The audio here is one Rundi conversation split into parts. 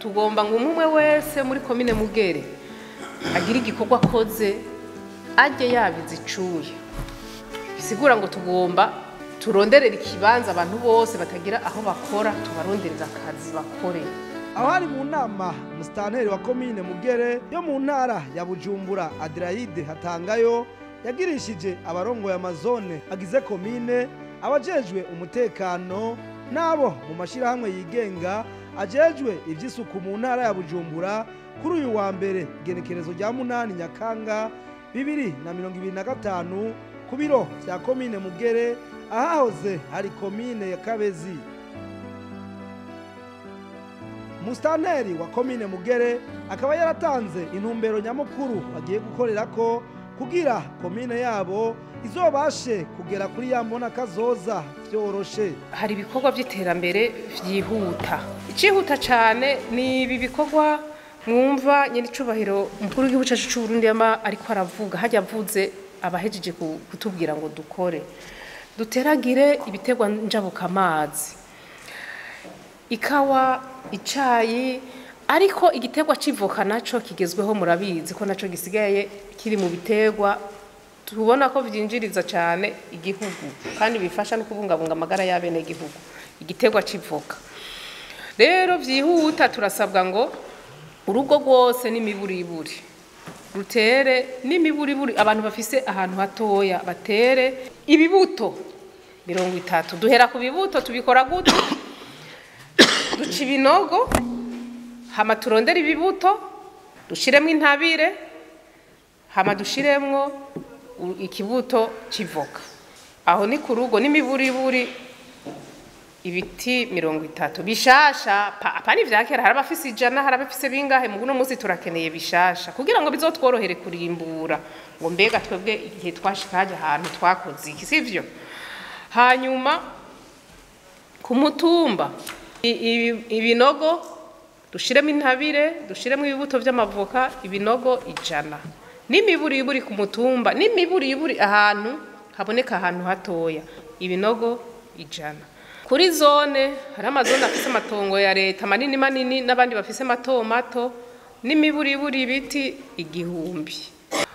Tugomba ngo umwe wese muri komine Mugere agire igikorwa akoze, ajye yabize icuya. Bisigura ngo tugomba turonderera ikibanza abantu bose batagira aho bakora, tubaronderera akazi bakore. Aho hari mu nama musitanteri wa komine Mugere yo mu ntara ya Bujumbura, Adelaide Hatangayo, yagirishije abarongoye amazone agize komine, abajejwe umutekano n'abo mu mashirahamwe yigenga ajejwe ivy'isuku mu ntara ya Bujumbura kuri uyu wa mbere, igenekerezo rya 8 Nyakanga 2025, ku biro vya komine Mugere ahahoze hari komine ya Kabezi. Musitanteri wa komine Mugere akaba yaratanze intumbero nyamukuru bagiye gukorerako kugira komine yabo izobashe kugera kuri ya mbona kazoza vyoroshe. Hari ibikorwa vy'iterambere vyihuta. Icihuta cane ni ibi bikorwa mwumva nyenicubahiro umukuru w'igihugu cacu c'Uburundi yama ariko aravuga, hajya avuze abahejeje kutubwira ngo dukore, duteragire ibiterwa njabukamazi, ikawa, icayi, ariko igiterwa c'ivoka naco kigezweho, murabizi ko naco gisigaye kiri mu biterwa tubona ko vyinjiriza cane igihugu kandi bifasha no kubungabunga amagara y'abenegihugu. Igiterwa c'ivoka rero vyihuta, turasabwa ngo urugo rwose n'imiburiburi rutere, n'imiburiburi abantu bafise ahantu hatoya batere ibibuto 30. Duhera ku bibuto, tubikora gute? Duca ibinogo, hama turondere ibibuto, dushiremwo intabire, hama dushiremwo ikibuto c'ivoka. Aho ni ku rugo n'imiburiburi ibiti 30 bishasha, apana ivya kera. Hari abafise 100, hari abafise bingahe, mu guno munsi turakeneye bishasha kugira ngo bizotworohere kurimbura. Ngo mbega twebwe igihe twashika haja ahantu twakoze iki, sivyo? Hanyuma ku mutumba ibinogo dushiremo intabire, dushiremo ibibuto vy'amavoka, ibinogo 100 n'imiburiburi ku mutumba, n'imiburiburi ahantu haboneka ahantu hatoya, ibinogo 100. Kuri zone hari amazone afise amatongo ya leta manini manini n'abandi bafise mato mato, n'imiburiburi ibiti 1000.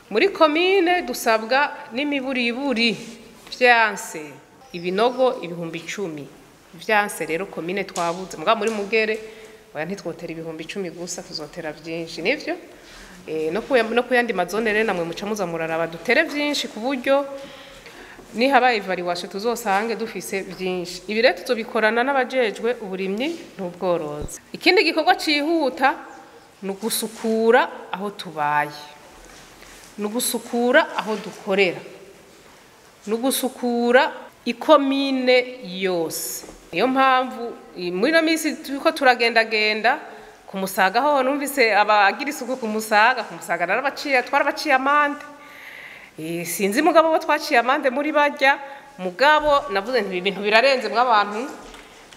Muri komine dusabwa n'imiburiburi vyanse ibinogo 10,000. Vyanse rero komine twabuze, mugabo muri Mugere oya ntitwotera 10,000 gusa, tuzotera vyinshi, nivyo? No kuyandi mazone rero namwe muca muza muraraba dutere vyinshi ku buryo nihabaye evaluation tuzosange dufise vyinshi. Ibi rero tuzobikorana n'abajejwe uburimyi n'ubworozi. Ikindi gikorwa cihuta ni ugusukura aho tubaye, ni ugusukura aho dukorera, ni ugusukura ikomine yose. Niyo mpamvu muri ino minsi turiko turagendagenda ku Musaga, ho numvise abagira isuku ku Musaga, ku Musaga narabaciye, twarabaciye amande. Sinzi mugabo bo twaciye amande muri barya, mugabo navuze nti ibintu birarenze mw'abantu.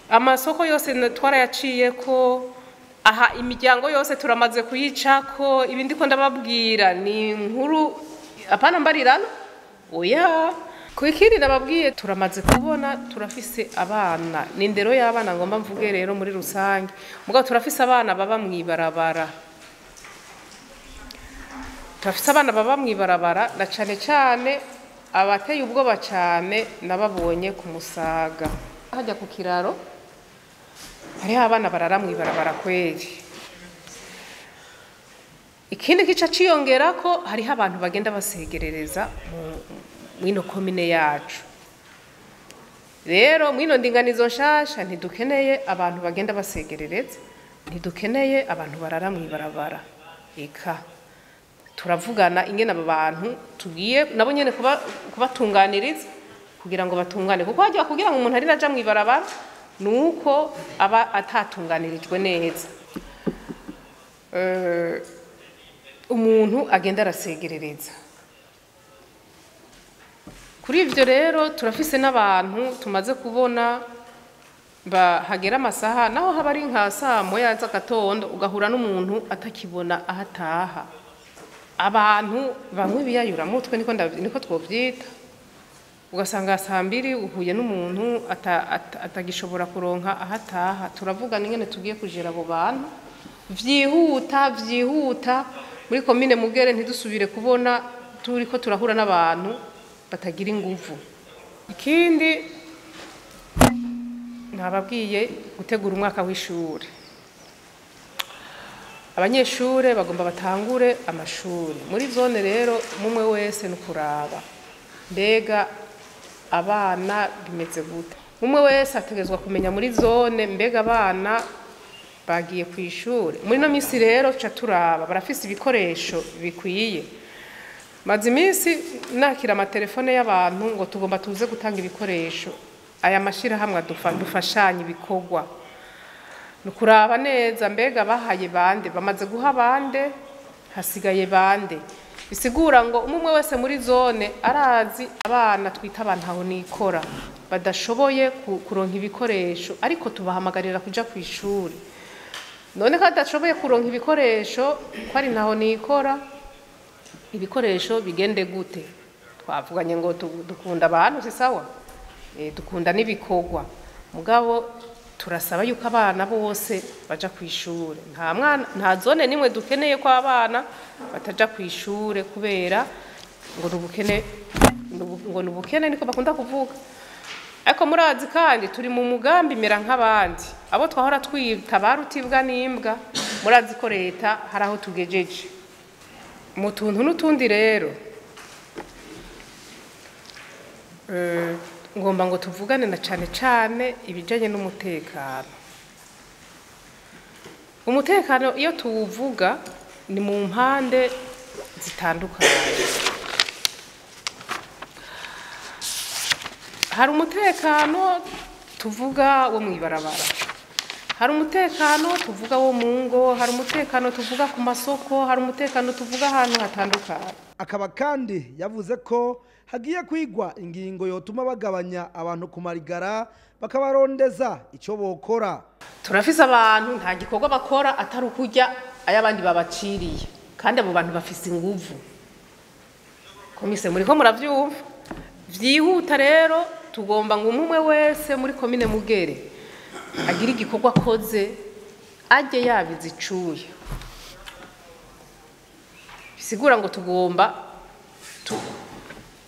Amasoko yose twarayaciye ko, aha imiryango yose turamaze kuyicako. Ibindi ko ndababwira ni inkuru apana mbarirano, oya. Ku ikindi nababwiye, turamaze kubona turafise abana, ni indero y'abana ngomba mvuge rero muri rusange, mugabo turafise abana baba mw'ibarabara, turafise abana baba mw'ibarabara, na cane cane abateye ubwoba cane nababonye ku Musaga hajya ku kiraro, hariho abana barara mw'ibarabara kweri. Ikindi kica ciyongerako, hariho abantu bagenda basegerereza mwino komine yacu. Rero mwino ndinganizo nshasha ntidukeneye abantu bagenda basegerereza, ntidukeneye abantu barara mw'ibarabara. Eka turavugana ingene abo bantu tugiye nabo nyene kubatunganiriza kugira ngo batungane, kuko hajya kugira ngo umuntu arira aja mw'ibarabara nuko aba atatunganirijwe neza. Umuntu agenda arasegerereza. Kuri ivyo rero turafise n'abantu tumaze kubona bahagera amasaha, naho haba ari nka saa moya z'agatondo, ugahura n'umuntu atakibona aho ataha. Abantu bamwe biyayuramutwe, niko twovyita, ugasanga saa 2 uhuye n'umuntu atagishobora kuronka aho ataha. Turavugana ingene tugiye kujera abo bantu. Vyihuta vyihuta muri komine Mugere ntidusubire kubona turiko turahura n'abantu batagira inguvu. Ikindi nababwiye gutegura umwaka w'ishure. Abanyeshure bagomba batangure amashuri. Muri zone rero mumwe wese nukuraba mbega abana bimeze gute. Mumwe wese ategerezwa kumenya muri zone mbega abana bagiye kw'ishure. Muri no misi rero ca turaba barafise ibikoresho bikwiye. Maze iminsi nakira amatelefone y'abantu ngo tugomba tuze gutanga ibikoresho. Aya mashirahamwe dufashanya ibikorwa. Nukuraba neza mbega bahaye bande, bamaze guha bande, hasigaye bande. Bisigura ngo umwe wese muri zone arazi abana twita abantu aho nikora badashoboye kuronka ibikoresho, ariko tubahamagarira kuja kw'ishure. None ko adashoboye kuronka ibikoresho ko ari ntaho nikora, ibikoresho bigende gute? Twavuganye ngo dukunda abantu, si sawa? Dukunda n'ibikorwa, mugabo turasaba yuko abana bose baja kw'ishure. Nta mwana, nta zone nimwe dukeneye ko abana bataja kw'ishure kubera ngo nubukene, ngo nubukene niko bakunda kuvuga. Ariko murazi kandi turi mu mugambi mera nk'abandi abo twahora twita barutibwa n'imbwa. Murazi ko leta hari aho tugejeje mu tuntu n'utundi. Rero ngomba ngo tuvugane na cane cane ibijanye n'umutekano. Umutekano iyo tuwuvuga ni mu mpande zitandukanye. Hari umutekano tuvuga wo mw'ibarabara, hari umutekano tuvuga wo mu ngo, hari umutekano tuvuga ku masoko, hari umutekano tuvuga ahantu hatandukanye. Akaba kandi yavuze ko hagiye kwigwa ingingo yotuma bagabanya abantu ku marigara bakabarondeza ico bokora. Turafise abantu nta gikorwa bakora atari ukurya ay'abandi babaciriye, kandi abo bantu bafise inguvu. Komise muriko muravyumva. Vyihuta rero tugomba ngo umwe wese muri komine Mugere agire igikorwa akoze, ajye yabize icuya. Bisigura ngo tugomba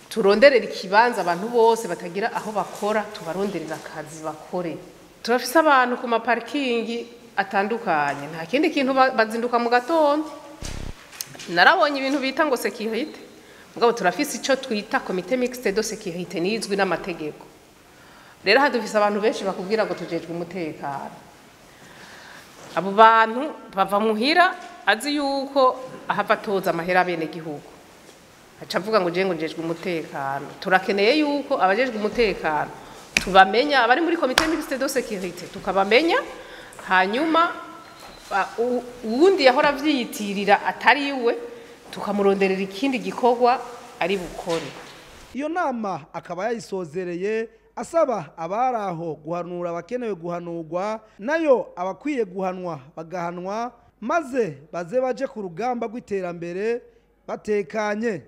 turonderera ikibanza abantu bose batagira aho bakora, tubaronderera akazi bakore. Turafise abantu ku maparikingi atandukanye, nta kindi kintu bazinduka mu gatondo. Narabonye ibintu bita ngo sécurité, mugabo turafise ico twita comité mixte de sécurité nizwi n'amategeko. Rero hadufise abantu benshi bakubwira ngo tujejwe umutekano. Abo bantu bava muhira azi yuko ahava atoza amahera bene gihugu, aca avuga ngo je ngo njejwe umutekano. Turakeneye yuko abajejwe umutekano tubamenya, abari muri comité mixte de sécurité tukabamenya, hanyuma uwundi yahora avyiyitirira atari iwe tukamuronderera ikindi gikorwa ari bukore. Iyo nama akaba yayisozereye asaba abari aho guhanura abakenewe guhanurwa, nayo abakwiye guhanwa bagahanwa, maze baze baje ku rugamba rw'iterambere batekanye.